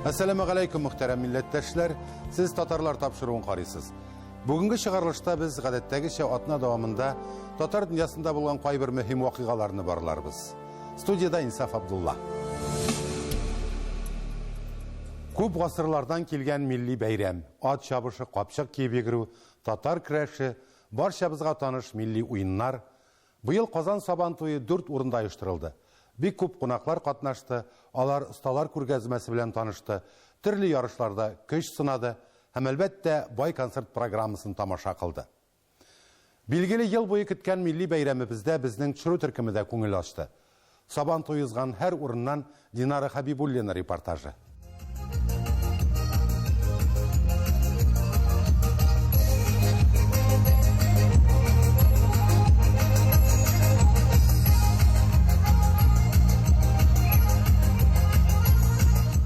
Әссәламегаләйкүм, мөхтәрәм милләттәшләр! Сез Татарлар тапшыруын карыйсыз. Бүгенге чыгарылышта без гадәттәгечә атна дәвамында татар дөньясында булган кайбер мөһим вакыйгаларны барларбыз. Студиядә Инсаф Абдулла. Күп гасырлардан килгән милли бәйрәм, ат чабышы, капчык киеп йөгерү, татар көрәше, барчабызга таныш милли уеннар. Быел Казан Сабан туе дүрт урында оештырылды. Бик күп кунаклар катнашты, алар осталар күргәзмәсе белән танышты, төрле ярышларда көч сынады һәм, әлбәттә, бай концерт программасын тамаша кылды. Билгеле, ел буе көткән милли бәйрәмебездә безнең төшерү төркеме дә күңел ачты. Сабан туе узган һәр урыннан Динара Хәбибуллина репортажы.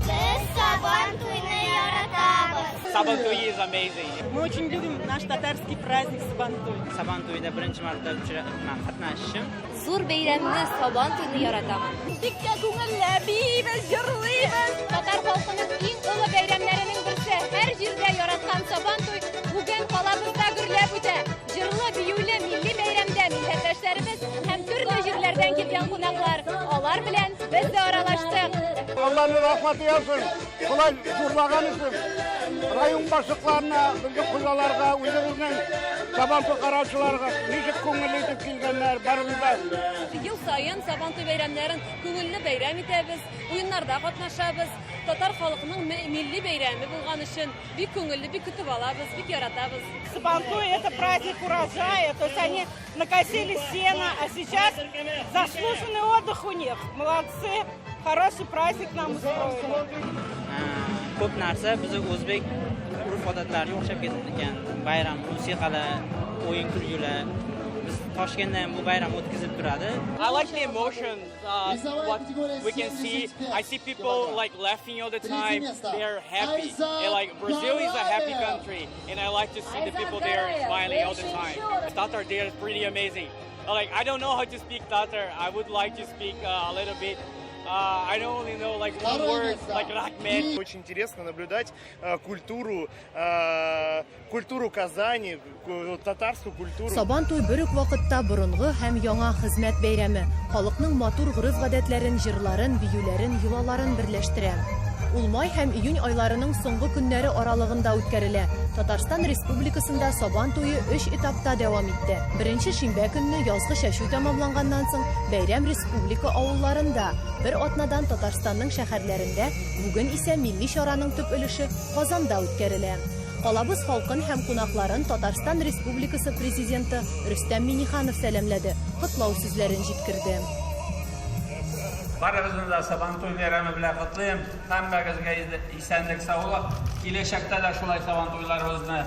Без Сабан туйны яратабыз. Сабантуй is amazing. Мы очень любим наш татарский праздник Сабантуй. Сабан туенда беренче мәртәбә катнашышым. Зур бәйрәмне, Сабан туйны яратам. Бик тә күңелле, биибез, җырлыйбыз. Татар халкының иң олы бәйрәмнәренең берсе, һәр җирдә яраткан Сабан туй бүген калабызда гөрләп үтә. Җырлы, биюле милли бәйрәмдә милләттәшләребез һәм төрле җирләрдән килгән кунаклар, алар белән без дә аралаштык. Алланың рәхмәте яусын, шулай зурлаган өчен район башлыкларына, безнең хуҗаларга, үзебезнең Сабантуй караучыларга ничек күңелле итеп килгәннәр, барыбыз да. Ел саен Сабантуй бәйрәмнәрен күңелле бәйрәм итәбез, уеннарда катнашабыз. Татар халкының милли бәйрәме булган өчен бик күңелле, бик көтеп алабыз, бик яратабыз. Сабантуй это праздник урожая, то есть они накосили сено, а сейчас заслуженный отдых у них. Молодцы, хороший праздник нам устроили. Ko'p narsa bizni o'zbek urf-odatlariga o'xshab ketadi ekan. Bayram musiqalar, o'yin kulgular. Biz Toshkentda ham bu bayram o'tkazilib turadi. I like the emotions, what we can see. I see people like laughing all the time. They are happy. And like Brazil is a happy country, and I like to see the people there smiling all the time. Tatar there is pretty amazing. Like I don't know how to speak Tatar. I would like to speak a little bit. I only know like one word, like Рәхмәт. Очень интересно наблюдать культуру, культуру Казани, татарскую культуру. Сабан туй бер үк вакытта борынгы һәм яңа хезмәт бәйрәме, халыкның матур гореф-гадәтләрен, җырларын, биюләрен, йолаларын берләштерә. Ул май һәм июнь айларының соңгы көннәре аралыгында үткәрелә. Татарстан Республикасында Сабан туе өч этапта дәвам итте. Беренче шимбә көнне язгы чәчү тәмамланганнан соң, бәйрәм республика авылларында, бер атнадан Татарстанның шәһәрләрендә, бүген исә милли чараның төп өлеше Казанда үткәрелә. Калабыз халкын һәм кунакларын Татарстан Республикасы Президенты Рөстәм Миңнеханов сәламләде, котлау сүзләрен җиткерде. Барыгызны да Сабантуй бәйрәме белән котлыйм. Һәммәгезгә исәнлек, саулык. Киләчәктә дә шулай Сабантуйларыбызны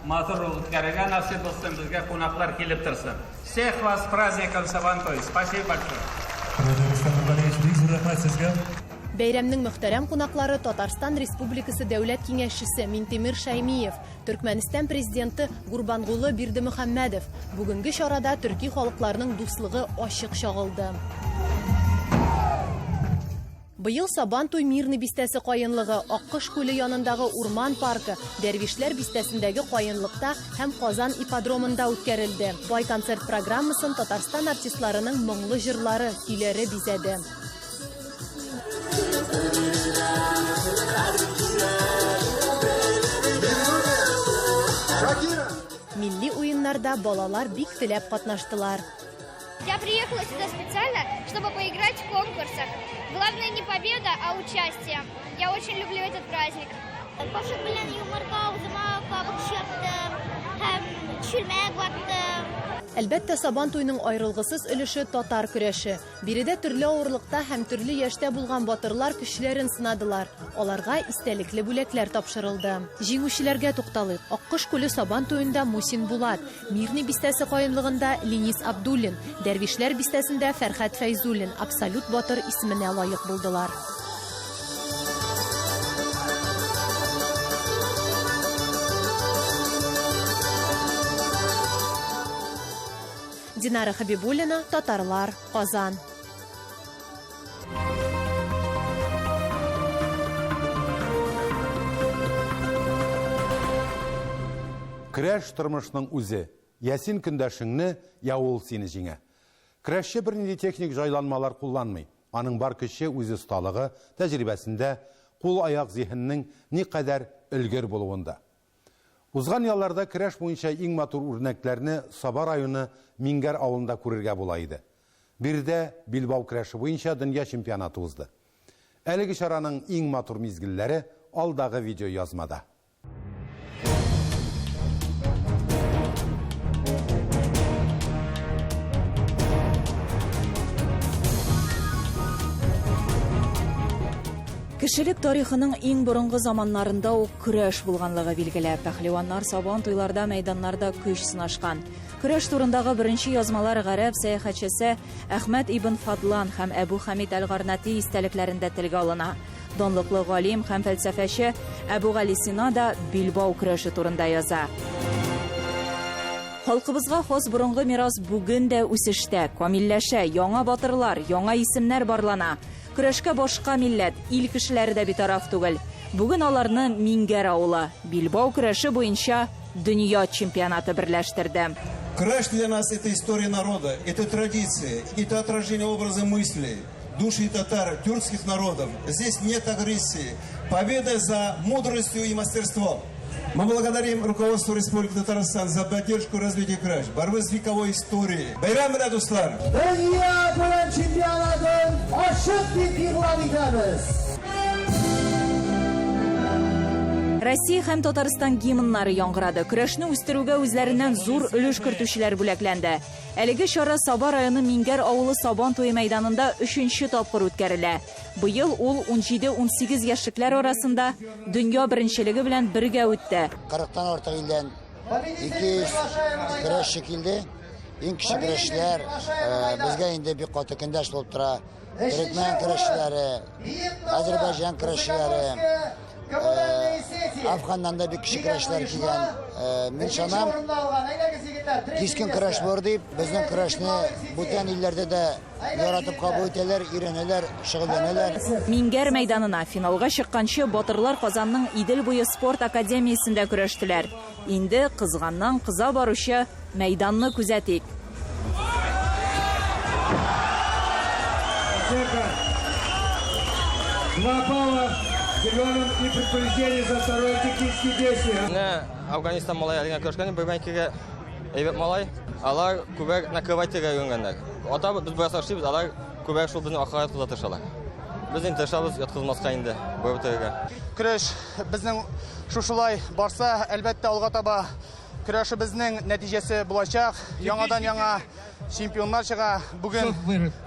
матур үткәрергә насыйп булсын, безгә кунаклар килеп торсын. Всех вас с праздником Сабантуй! Спасибо большое! Хөрмәтле Рөстәм Нургалиевич, бик зур рәхмәт сезгә. Бәйрәмнең мөхтәрәм кунаклары Татарстан Республикасы Дәүләт Киңәшчесе Минтимер Шәймиев, Төркмәнстан Президенты Гурбангулы Бирдемөхәммәдов. Бүгенге чарада төрки халыкларның дуслыгы ачык чагылды. Быел Сабан туй Мирный бистәсе каенлыгы, Аккош күле янындагы урман паркы, Дәрвишләр бистәсендәге каенлыкта һәм Казан ипподромында үткәрелде. Бай концерт программасын Татарстан артистларының моңлы җырлары, көйләре бизәде. Милли уеннарда балалар бик теләп катнаштылар. Я приехала сюда специально, чтобы поиграть в конкурсах. Главное не победа, а участие. Я очень люблю этот праздник. Кашык белән йомырка авызыма кабык чыктым һәм чүлмәк ваттым. Әлбәттә, Сабан туеның аерылгысыз өлеше татар көрәше. Биредә төрле авырлыкта һәм төрле яшьтә булган батырлар көчләрен сынадылар. Аларга истәлекле бүләкләр тапшырылды. Җиңүчеләргә тукталыйк. Аккош күле Сабан туенда Мусин Булат, Мирный бистәсе каенлыгында Ленис Абдуллин, Дәрвишләр бистәсендә Фәрхәт Фәйзуллин абсолют батыр исеменә лаек булдылар. Динара Хабибуллина, Татарлар, Казан. Көрәш тормышның үзе. Я син көндәшеңне, я ул сине җиңә. Көрәшче бернинди техник җайланмалар кулланмый. Аның бар көче үз осталыгы, тәҗрибәсендә, кул-аяк зиһеннең никадәр өлгер булуында. Узган ялларда көрәш буенча иң матур үрнәкләрне Саба районы Миңгәр авылында күрергә була иде. Биредә билбау көрәше буенча дөнья чемпионаты узды. Әлеге чараның иң матур мизгелләре алдагы видеоязмада. Кешелек тарихының иң борынгы заманнарында ук көрәш булганлыгы билгеле. Пәһлеваннар сабан туйларда мәйданнарда көч сынашкан. Көрәш турындагы беренче язмалар гарәп сәяхәтчесе Әхмәт ибн Фадлан һәм Әбу Хамид әл-Гарнати истәлекләрендә телгә алына. Данлыклы галим һәм фәлсәфәче Әбүгалисина да билбау көрәше турында яза. Халкыбызга хас борынгы мирас бүген дә үсештә, камилләшә, яңа батырлар, яңа исемнәр барлана. Көрәшкә башка милләт, ил кешеләре дә битараф түгел. Бүген аларны Миңгәр авылы, билбау көрәше буенча дөнья чемпионаты берләштерде. Көрәш для нас это история народа, это традиции, это отражение образа мыслей души татар, тюркских народов. Здесь нет агрессии. Победа за мудростью и мастерством. Мы благодарим руководство Республики Татарстан за поддержку развития краш, борьбы с вековой историей. Бәйрәм белән, дуслар! Дөнья күләм чемпионатын ачык дип игълан итәбез! Россия һәм Татарстан гимннары яңгырады. Көрәшне үстерүгә үзләреннән зур өлеш кертүчеләр бүләкләнде. Әлеге чара Саба районы Миңгәр авылы Сабан туе мәйданында өченче тапкыр үткәрелә. Быел ул 17-18 яшьлекләр арасында дөнья беренчелеге белән бергә үтте. Кырыктан артык илдән 200 көрәшче килде. Иң көчле көрәшчеләр безгә инде бик каты көндәш булып тора. Төрекмән көрәшчеләре, Азербайҗан көрәшчеләре, Афганнан да бик көчле көрәшчеләр килгән. Мин ышанам, кискен көрәш булыр дип, безнең көрәшне бүтән илләрдә дә яратып кабул итәләр, өйрәнәләр, шөгыльләнәләр. Миңгәр мәйданына финалга чыкканчы батырлар Казанның Идел буе спорт академиясендә көрәштеләр. Инде кызганнан кыза баручы мәйданны күзәтик. Два балла зеленым и предупреждение за второе технические действие. Менә Афганистан малае әлегә көрәшкән бер әйбәт малай. Алар күбрәк накрывать өйрәнгәннәр. Ата без бераз эшлибез, алар күбрәк шул безнең аркага яткыза тырышалар. Без инде тырышабыз яткызмаска инде, барып бетерергә. Көрәш безнең шушылай барса, әлбәттә, алга таба көрәшебезнең нәтиҗәсе булачак. Яңадан-яңа чемпионнар чыга. Бүген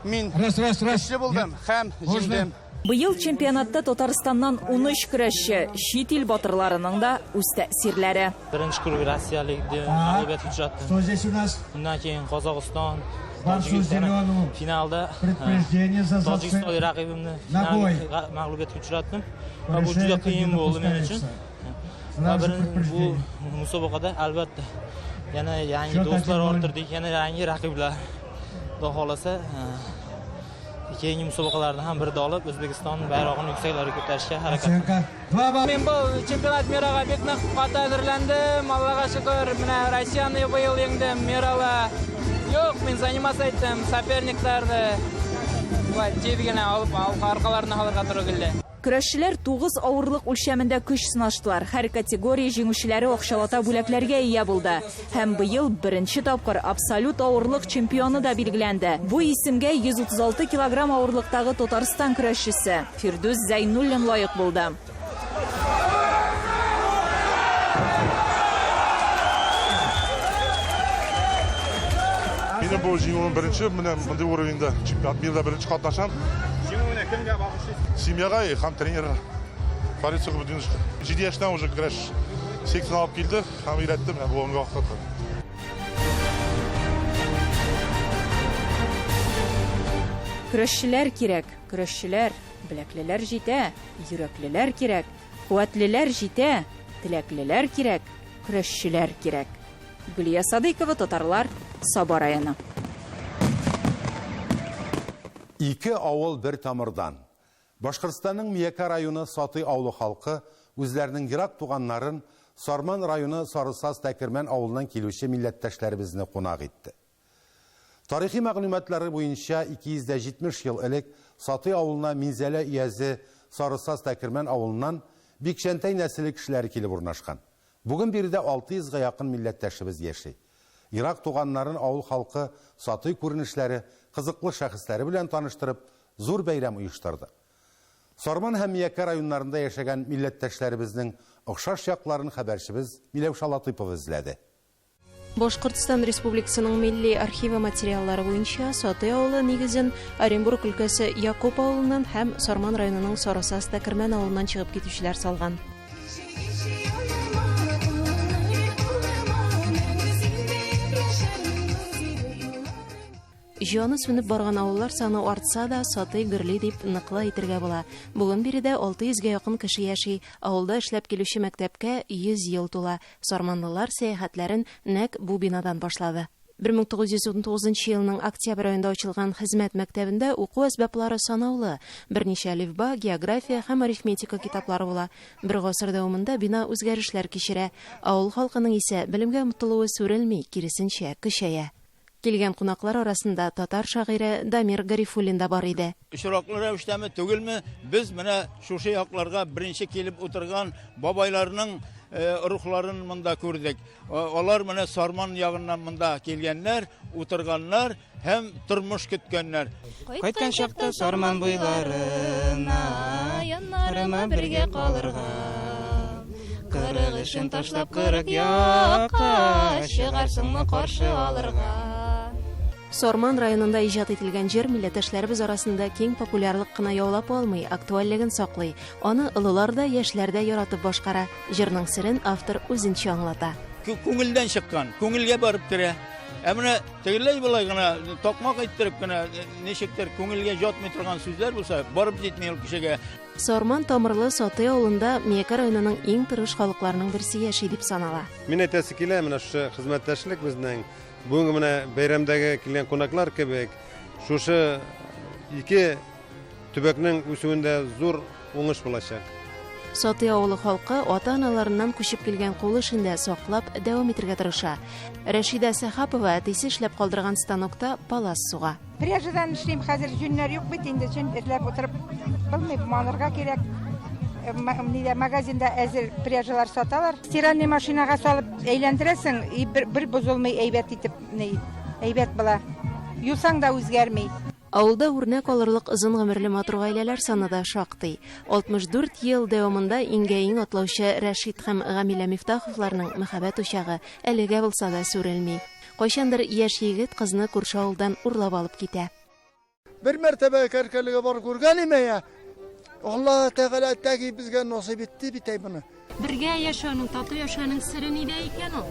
мин көчле булдым һәм җиңдем. Быел чемпионатта Татарстаннан 13 көрәшче, чит ил батырларының да үз тәэсирләре. Беренче круг россиялек mag'lubiyatga uchratdim. Что здесь у нас? Undan keyin Qozog'iston, Барсу Tojikiston зеленому finalda предупреждение за зацеп Tojikistonlik raqibimni ногой. finalda mag'lubiyatga uchratdim. Va bu juda Решение qiyin не bo'ldi men uchun. допускается. Va Сразу bir bu предупреждение. musobaqada albatta yana yangi Счет do'stlar 1-0. orttirdik, yana yangi raqiblar. Xudo xohlasa, keyingi musobaqalarni ham birda olib, O'zbekiston bayrog'ini yuksaklarga ko'tarishga harakat Оценка. Два балла. Мин был чемпионат мирага бик нык каты әзерләндем. Аллага шөкер, менә Россияне быел җиңдем, Мирала. Юк, мин заниматься иттем, соперникларны шулай тиз генә алып, аркаларына алырга туры килде. Көрәшчеләр 9 авырлык үлчәмендә көч сынаштылар. Һәр категория җиңүчеләре акчалата бүләкләргә ия булды. Һәм быел беренче тапкыр абсолют авырлык чемпионы да билгеләнде. Бу исемгә 136 килограмм авырлыктагы Татарстан көрәшчесе Фирдүс Зәйнуллин лаек булды. Минем бу җиңүем беренче, менә мондый уровеньда чемпионат мирда беренче катнашам. Җиңүне кемгә багышлыйсыз? Семьяга һәм тренер Фарид Сухобудиновичка. 7 яшьтән уже көрәш секциясен алып килде һәм өйрәтте менә бүгенге вакытка. Көрәшчеләр кирәк, көрәшчеләр, беләклеләр җитә, йөрәклеләр кирәк, куәтлеләр җитә, теләклеләр кирәк, көрәшчеләр кирәк. Гөлия Садыйкова, Татарлар, Саба районы. Ике авыл бер тамырдан. Башкортстанның Миякә районы Сатый авылы халкы үзләренең ерак туганнарын Сарман районы Сарысаз Тәкермән авылыннан килүче милләттәшләребезне кунак итте. Тарихи мәгълүматлары буенча 270 ел элек Сатый авылына Минзәлә өязе Сарысаз Тәкермән авылыннан Бикчәнтәй нәселе кешеләре килеп урнашкан. Бүген биредә 600 гә якын милләттәшебез яши. Ерак туганнарын авыл халкы Сатый күренешләре, кызыклы шәхесләре белән таныштырып, зур бәйрәм оештырды. Сарман һәм Миякә районнарында яшәгән милләттәшләребезнең охшаш якларын хәбәрчебез Миләүшә Латыйпова эзләде. Башкортстан Республикасының Милли архивы материаллары буенча, Сатый авылы нигезен Оренбург өлкәсе Якуп авылыннан һәм Сарман районының Сарысаз Тәкермән авылыннан чыгып китүчеләр салган. Җаны сүнеп барган авыллар саны артса да, Сатый гөрли дип ныклы әйтергә була. Бүген биредә 600 гә якын кеше яши. Авылда эшләп килүче мәктәпкә 100 ел тула. Сарманлылар сәяхәтләрен нәкъ бу бинадан башлады. 1919 елның октябрь аенда ачылган Хезмәт мәктәбендә уку әсбаплары санаулы, берничә әлифба, география һәм арифметика китаплары була. Бер гасыр дәвамында бина үзгәрешләр кичерә. Авыл халкының исә белемгә омтылуы сүрелми, киресенчә, көчәя. Килгән кунаклар арасында татар шагыйре Дамир Гарифуллин да бар иде. Очраклы рәвештәме, түгелме, без менә шушы якларга беренче килеп утырган бабайларның рухларын монда күрдек. Алар менә Сарман ягыннан монда килгәннәр, утырганнар һәм тормыш көткәннәр. Кайткан чакта Сарман буйларына, яннарыма бергә калырга. Кырык эшен ташлап кырык якка чыгарсыңмы каршы алырга. Сарман районында иҗат ителгән җыр милләттәшләребез арасында киң популярлык кына яулап алмый, актуальлеген саклый. Аны олылар да, яшьләр дә яратып башкара. Җырның серен автор үзенчә аңлата. Күңелдән чыккан, күңелгә барып керә. Ә менә тегеләй болай гына такмак әйттереп кенә ничектер күңелгә җатмый торган сүзләр булса, барып җитми ул кешегә. Сарман тамырлы Сатый авылында Миякә районының иң тырыш халыкларының берсе яши дип санала. Мин әйтәсе килә, менә шушы хезмәттәшлек безнең бүгенге менә бәйрәмдәге килгән кунаклар кебек, шушы ике төбәкнең үсүендә зур уңыш булачак. Сатый авылы халкы ата-аналарыннан күчеп килгән кул эшен дә саклап, дәвам итергә тырыша. Рәшидә Сәхапова әтисе эшләп калдырган станокта палас суга. Пряжадан эшлим, хәзер җүннәр юк бит инде, җүн эзләп утырып булмый, манырга кирәк. Нидә магазинда әзер пряжалар саталар. Стиральный машинага салып әйләндерәсең, и бер, бер бозылмый әйбәт итеп, ни, әйбәт була. Юсаң да үзгәрми. Авылда үрнәк алырлык озын гомерле матур гаиләләр саны да шактый. 64 ел дәвамында иңгә-иң атлаучы Рәшит һәм Гамилә Мифтаховларның мәхәббәт учагы әлегә булса да сүрелми. Кайчандыр яшь егет кызны күрше авылдан урлап алып китә. Бер мәртәбә Кәркәлегә барып күргән идем, әйе. Аллаһ Тәгалә тәги безгә насыйп итте бит әй моны. Бергә яшәүнең, тату яшәүнең сере нидә икән ул?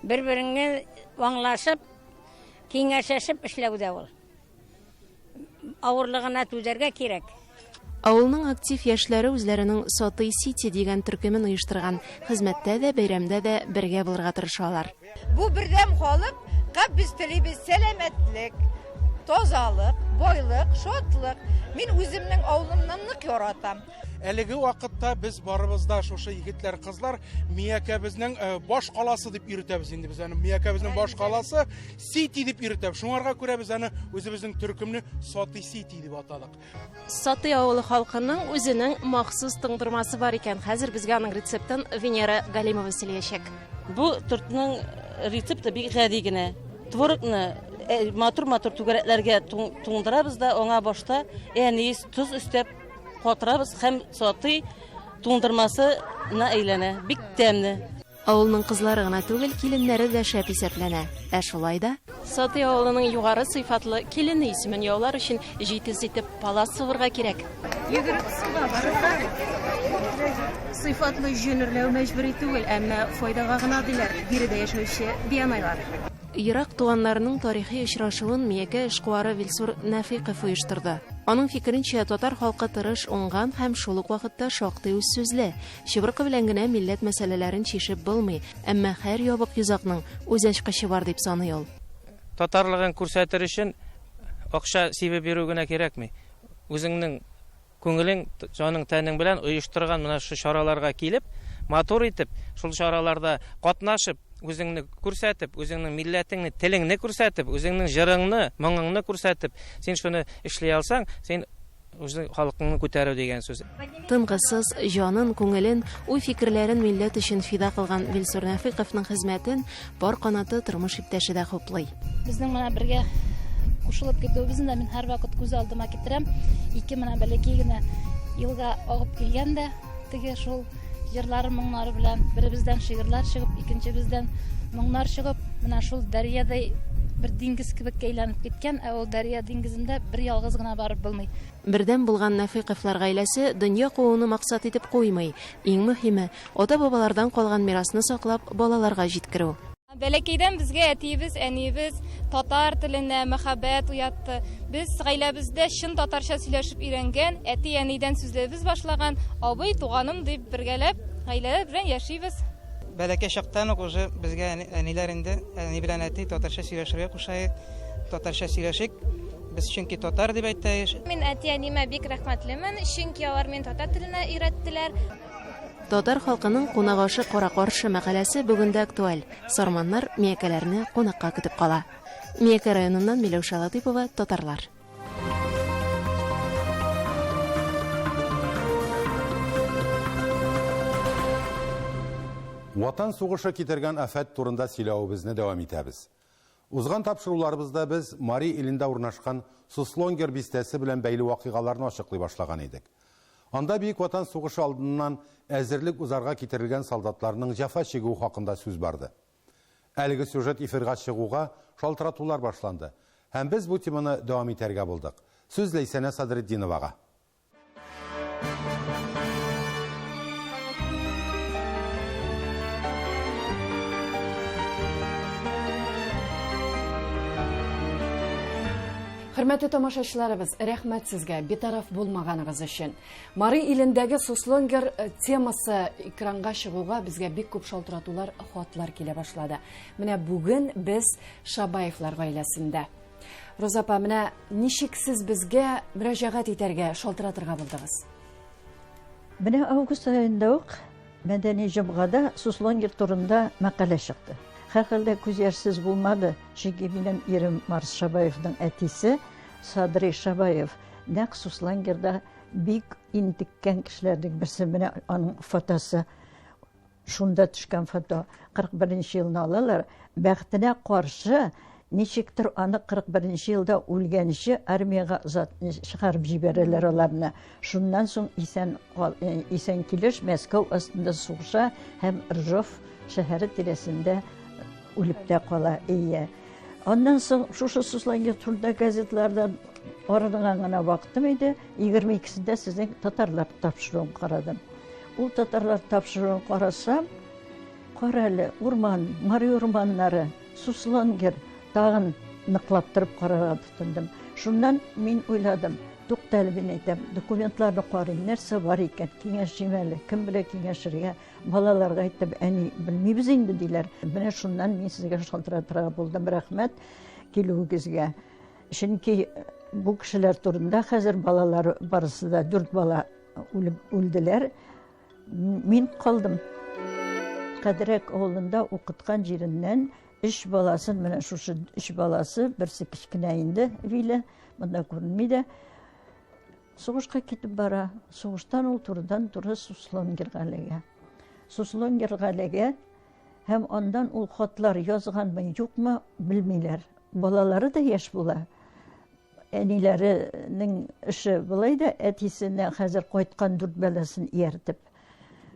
Бер-береңне аңлашып, киңәшләшеп эшләүдә ул. Авырлыгына түзәргә кирәк. Авылның актив яшьләре үзләренең Сатый Сити дигән төркемен оештырган. Хезмәттә дә, бәйрәмдә дә бергә булырга тырышалар. Бу бердәм халыкка без телибез сәламәтлек, тазалык, байлык, шатлык. Мин үземнең авылымны нык яратам. Әлеге вакытта без барыбыз да шушы егетләр, кызлар Миякәбезнең э, баш каласы дип йөртәбез инде без аны. Миякәбезнең баш каласы Сити дип йөртәбез. Шуңарга күрә без аны үзебезнең төркемне Сати Сити дип атадык. Сати авылы халкының үзенең махсус туңдырмасы бар икән. Хәзер безгә аның рецептын Венера Галимова сөйләячәк. Бу тортның рецепты бик гади генә. Творогны э, матур-матур түгәрәкләргә туңдырабыз да, аңа башта әнис, тоз өстәп Катырабыз һәм сатый туңдырмасына әйләнә. Бик тәмле. Авылның кызлары гына түгел, киленнәре дә шәп исәпләнә. Ә шулай да. Сатый авылының югары сыйфатлы килене исемен яулар өчен җитез итеп палас сугырга кирәк. Йөгереп суга барырга. Сыйфатлы җөн эрләү мәҗбүри түгел, әмма файдага гына, диләр биредә яшәүче бианайлар. Ерак туганнарының тарихи очрашуын Миякә эшкуары Вилсур Нәфыйков оештырды. Аның фикеренчә, татар халкы тырыш, уңган һәм шул ук вакытта шактый үзсүзле. Чыбыркы белән генә милләт мәсьәләләрен чишеп булмый, әмма һәр ябык йозакның үз ачкычы бар, дип саный ул. Татарлыгын күрсәтер өчен акча сибеп йөрү генә кирәкми. Үзеңнең Күңелең, җаның, тәнең белән оештырган менә шушы чараларга килеп, матур итеп, шул чараларда катнашып, үзеңне күрсәтеп, үзеңнең милләтеңне, телеңне күрсәтеп, үзеңнең җырыңны, моңыңны күрсәтеп, син шуны эшли алсаң, син үзең халкыңны күтәрү дигән сүз. Тынгысыз, җанын, күңелен, уй-фикерләрен милләт өчен фида кылган Вилсур Нәфыйковның хезмәтен пар канаты тормыш иптәше дә хуплый. Безнең менә бергә кушылып китүебезне дә мин һәрвакыт күз алдыма китерәм. Ике менә бәләкәй генә елга агып килгән дә, теге шул җырлары, моңнары белән беребездән шигырьләр чыгып, икенчебездән моңнар чыгып, менә шул дәрьядай бер диңгез кебек әйләнеп киткән, ә ул дәрья диңгезендә бер ялгыз гына барып булмый. Бердәм булган Нәфыйковлар гаиләсе дөнья кууны максат итеп куймый. Иң мөһиме, ата-бабалардан калган мирасны саклап, балаларга җиткерү. Бәләкәйдән безгә әтиебез, әниебез татар теленә мәхәббәт уятты. Без гаиләбездә чын татарча сөйләшеп өйрәнгән, әти-әнидән сүзлебез башлаган, абый, туганым дип бергәләп, гаиләләр белән яшибез. Бәләкәй чактан ук уже безгә әниләр инде, әни белән әти татарча сөйләшергә куша, татарча сөйләшик, без чөнки татар дип әйтә еш. Мин әти-әниемә бик рәхмәтлемен, чөнки алар мине татар теленә өйрәттеләр. Татар халкының кунак ашы кара-каршы мәкаләсе бүген дә актуаль. Сарманнар миякәләрне кунакка көтеп кала. Миякә районыннан Миләүшә Латыйпова, Татарлар. Ватан сугышы китергән афәт турында сөйләвебезне дәвам итәбез. Узган тапшыруларыбызда без Мари илендә урнашкан Суслонгер бистәсе белән бәйле вакыйгаларны ачыклый башлаган идек. Анда Бөек Ватан сугышы алдыннан әзерлек узарга китерелгән солдатларның җәфа чигүе хакында сүз барды. Әлеге сюжет эфирга чыгуга шалтыратулар башланды һәм без бу теманы дәвам итәргә булдык. Сүз Ләйсәнә Садретдиновага. Хөрмәтле тамашачыларыбыз, рәхмәт сезгә битараф булмаганыгыз өчен. Мари илендәге Суслонгер э, темасы экранга чыгуга безгә бик күп шалтыратулар, хатлар килә башлады. Менә бүген без Шабаевлар гаиләсендә. Роза апа, менә ничек сез безгә мөрәҗәгать итәргә, шалтыратырга булдыгыз? Менә август аенда ук Мәдәни җомгада Суслонгер турында мәкалә чыкты. Һәрхәлдә күз яшьсез булмады, чөнки минем ирем Марс Шабаевның әтисе Садри Шабаев нәкъ Суслонгерда бик интеккән кешеләрнең берсе. Менә аның фотосы. Шунда төшкән фото. 41 нче елны алалар. Бәхетенә каршы, ничектер аны 41 нче елда үлгәнче армиягә озат, чыгарып җибәрәләр аларны. Шуннан соң исән, исән килеш Мәскәү астында сугыша һәм Ржов шәһәре тирәсендә үлеп тә кала. Ие. Аннан соң шушы Суслонгер турында газетлардан арынган гына вакытым иде. 22-сендә сезнең татарлар тапшыруын карадым. Ул татарлар тапшыруын карасам, кара әле, урман, Мари урманнары, Суслонгер, тагын ныклап торып карарга тотындым. Шуннан мин уйладым, тукта әле, мин әйтәм, документларны карыйм, нәрсә бар икән, киңәшим әле, кем белән киңәшергә. Балаларга әйттем, әни, белмибез инде, диләр. Менә шуннан мин сезгә шалтыратырга булдым, рәхмәт килүегезгә. Чөнки бу кешеләр турында хәзер балалар барысы да, дүрт бала үлеп үлделәр. Мин калдым. Кадрәк авылында укыткан җиреннән өч баласын, менә шушы өч баласы, берсе кечкенә инде, Виля, монда күренми дә. Сугышка китеп бара. Сугыштан ул турыдан-туры Суслонгерга эләгә. Суслонгерга эләгә һәм аннан ул хатлар язганмы, юкмы, белмиләр. Балалары да яшь була. Әниләренең эше болай да, әтисенә хәзер кайткан дүрт баласын ияртеп.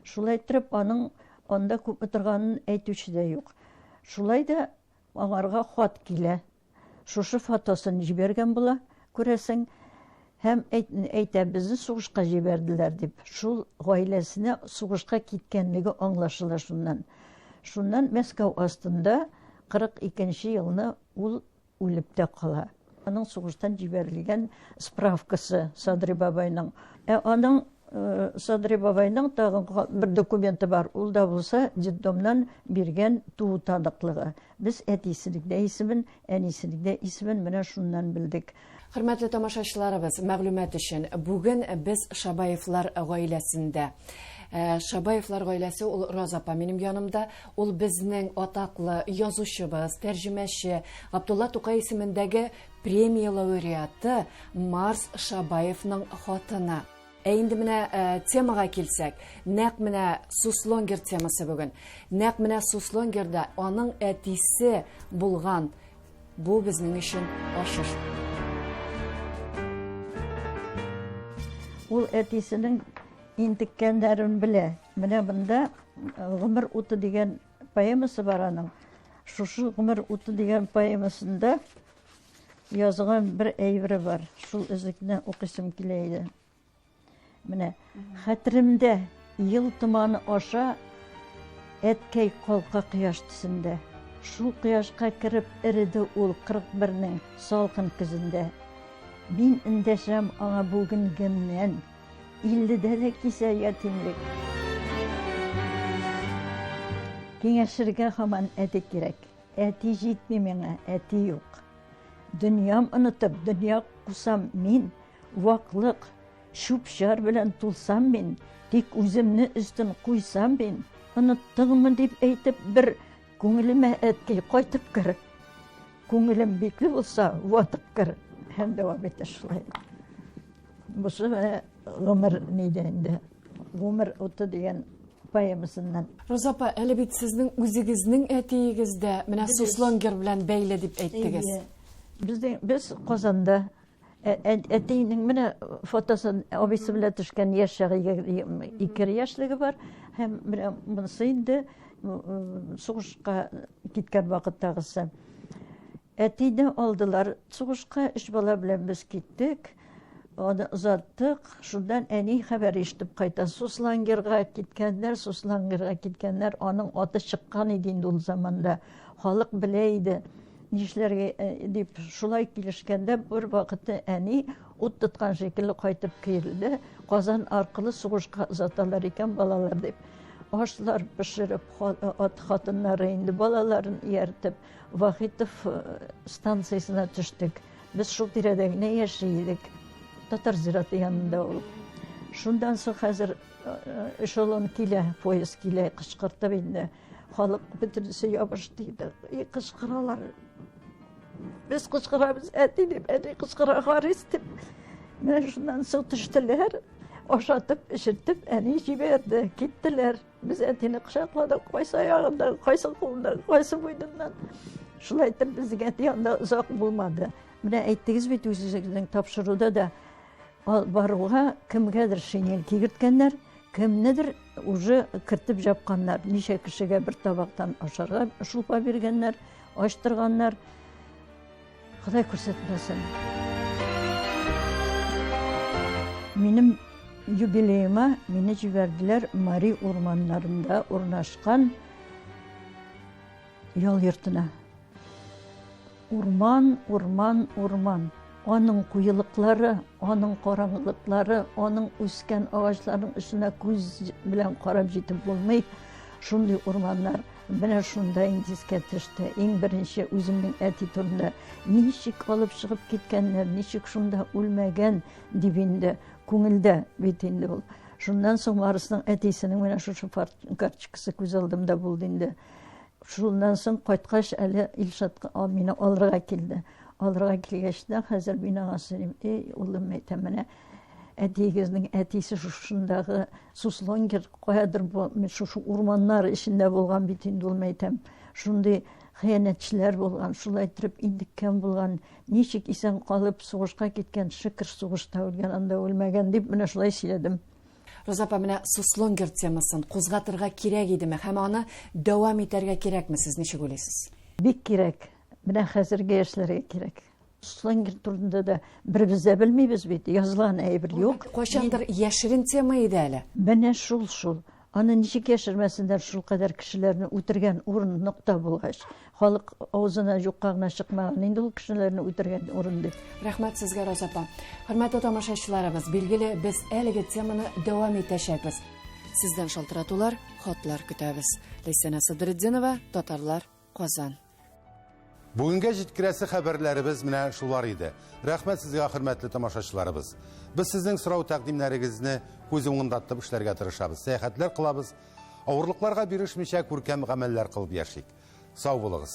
Шулай иттереп, аның анда күпме торганын әйтүче дә юк. Шулай да аңарга хат килә. Шушы фотосын җибәргән була, күрәсең. Һәм әйтә, безне сугышка җибәрделәр дип. Шул гаиләсенә сугышка киткәнлеге аңлашыла шуннан. Шуннан Мәскәү астында 42 нче елны ул үлеп тә кала. Аның сугыштан җибәрелгән справкасы Садри бабайның. Ә аның Садри бабайның тагын бер документы бар, ул да булса детдомнан биргән туу таныклыгы. Без әтисенең дә исемен, әнисенең дә исемен менә шуннан белдек. Хөрмәтле тамашачыларыбыз, мәгълүмат өчен, бүген без Шабаевлар гаиләсендә. Э, Шабаевлар гаиләсе ул Роза апа минем янымда. Ул безнең атаклы язучыбыз, тәрҗемәче, Габдулла Тукай исемендәге премия лауреаты Марс Шабаевның хатыны. Ә инде менә э, темага килсәк, нәкъ менә Суслонгер темасы бүген. Нәкъ менә Суслонгерда аның әтисе булган Бу безнең өчен ачыш. Ул әтисенең интеккәннәрен белә. Менә монда Гомер уты дигән поэмасы бар аның. Шушы Гомер уты дигән поэмасында язган бер әйбере бар. Шул өзекне укыйсым килә иде. Менә хәтеремдә ел томаны аша әткәй калка кояш төсендә. Шул кояшка кереп эреде ул 41-нең салкын көзендә. Мин эндәшәм аңа бүгенгемнән. Илледә дә кисә ятимлек. Киңәшергә һаман әти кирәк. Әти җитми миңа, әти юк. Дөньям онытып, дөнья кусам мин, Ваклык, чүп-чар белән тулсам мин, Тик үземне өстен куйсам мин, Оныттыңмы дип әйтеп бер Күңелемә, әткәй, кайтып кер. Күңелем бикле булса, ватып кер. Һәм дәвам итә шулай. Бусы менә гомер нидә инде. Гомер уты дигән поэмасыннан. Роза апа, әле бит сезнең үзегезнең әтиегез дә менә Суслонгер белән бәйле дип әйттегез. Безнең без Казанда Әтиенең менә фотосын абыйсы белән төшкән яшь чагы 2 яшьлеге бар. Һәм менә монысы инде сугышка киткән вакыттагысы. Әтине алдылар сугышка, өч бала белән без киттек. Аны озаттык. Шуннан әни хәбәр ишетеп кайта. Суслангерга киткәннәр, Суслангерга киткәннәр. Аның аты чыккан иде инде ул заманда. Халык белә иде. Нишләргә э, дип шулай килешкәндә бер вакытта әни ут тоткан шикелле кайтып килде. Казан аркылы сугышка озаталар икән балалар дип. Ашлар пешереп, э, ат хатыннары инде балаларын ияртеп, Вахитов э, станциясенә төштек. Без шул тирәдә генә яши идек. Татар зираты янында ул. Шуннан соң хәзер эшелон килә, поезд килә, кычкыртып инде. Халык бөтенесе ябышты иде. И кычкыралар. Без кычкырабыз, әти дип, әни кычкыра, Харис дип. Менә шуннан соң төштеләр. Ашатып, эчертеп, әни җибәрде. Киттеләр. Без әтине кочакладык, кайсы аягыннан, кайсы кулыннан, кайсы муеныннан. Шулай итеп, безнең әти анда озак булмады. Менә әйттегез бит үзегезнең тапшыруда да, баруга кемгәдер шинель кигерткәннәр, кемнедер уже кертеп жапканнар. Ничә кешегә бер табактан ашарга шулпа биргәннәр, ачтырганнар. Ходай күрсәтмәсен. Минем юбилеема мине җибәрделәр Мари урманнарында урнашкан ял йортына. Урман, урман, урман. Аның куелыклары, аның караңгылыклары, аның үскән агачларының эченә күз белән карап җитеп булмый. Шундый урманнар. Менә шунда инде искә төште. Иң беренче үземнең әти турында ничек алып чыгып киткәннәр, ничек шунда үлмәгән дип инде күңелдә бит инде ул. Шуннан соң Марсның әтисенең менә шушы карточкасы күз алдымда булды инде. Шуннан соң кайткач әле Илшат мине алырга килде. Алырга килгәч тә хәзер мин аңа сөйлим. Эй, улым, әйтәм, менә әтиегезнең әтисе шушындагы Суслонгер каядыр бу шушы урманнар эчендә булган бит инде ул, әйтәм. Шундый хыянәтчеләр булган, шулай итеп интеккән булган, ничек исән калып сугышка киткән, шөкер сугышта үлгән, анда үлмәгән дип менә шулай сөйләдем. Роза апа, менә Суслонгер темасын кузгатырга кирәк идеме һәм аны дәвам итәргә кирәкме, сез ничек уйлыйсыз? Бик кирәк. Менә хәзерге яшьләргә кирәк. Суслонгер турында да беребез дә белмибез бит, язылган әйбер юк. Кайчандыр яшерен тема иде әле. Менә шул шул. Аны ничек яшермәсеннәр, шулкадәр кешеләрне үтергән урын нокта булгач. Халык авызына юкка гына чыкмаган инде ул кешеләрне үтергән урын дип. Рәхмәт сезгә, Роза апа. Хөрмәтле тамашачыларыбыз, билгеле, без әлеге теманы дәвам итәчәкбез. Сездән шалтыратулар, хатлар көтәбез. Ләйсәнә Садретдинова, Татарлар, Казан. Бүгенгә җиткерәсе хәбәрләребез менә шулар иде. Рәхмәт сезгә, хөрмәтле тамашачыларыбыз. Без сезнең сорау-тәкъдимнәрегезне күз уңында тотып эшләргә тырышабыз. Сәяхәтләр кылабыз. Авырлыкларга бирешмичә күркәм гамәлләр кылып яшик. Сау булыгыз.